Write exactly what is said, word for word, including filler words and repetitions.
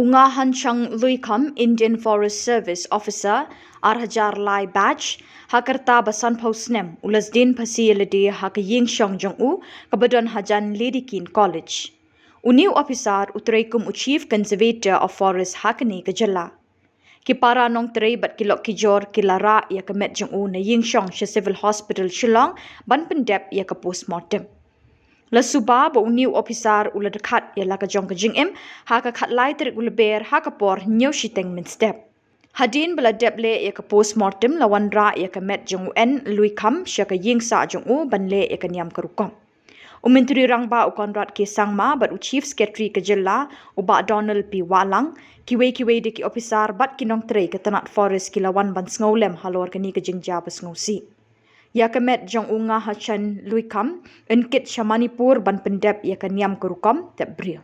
U Nga Hanchang Luikham, Indian Forest Service Officer, ar hajar lai batch, ha ka rta ba sanphew snem, u la sdien phasi ïa lade ha ka ïing shong jong u, kaba don hajan Lady Keane College. Une u ophisar u trei kum u Chief Conservator of Forest ha kane ka jylla. Ki para nongtrei bad ki lok ki jor ki la rah ïa ka met jong u na ïing shong sha Civil Hospital Shillong ban pyndep ïa ka postmortem. La suba ba une u ophisar u la dkhat ïa la ka jong ka jingim ha ka khatlai tarik u Lber ha ka por hynñiew shiteng mynstep. Hadien ba la dep leh ïa ka postmortem, la wanrah ïa ka met jong u N Luikham sha ka ïing sah jong u ban leh ïa ka niam ka rukom. U Myntri Rangbah u Conrad K Sangma bad u Chief Secretary ka jylla u Bah Donald P Wahlang, kiwei kiwei de ki ophisar bad ki nongtrei ka tnat Forest ki la wan ban sngewlem halor kane ka jingjia ba sngewsih. Ïa ka met jong u Nga Hanchang Luikham yn kit sha Manipur ban pyndep ïa ka niam ka rukom tep briew.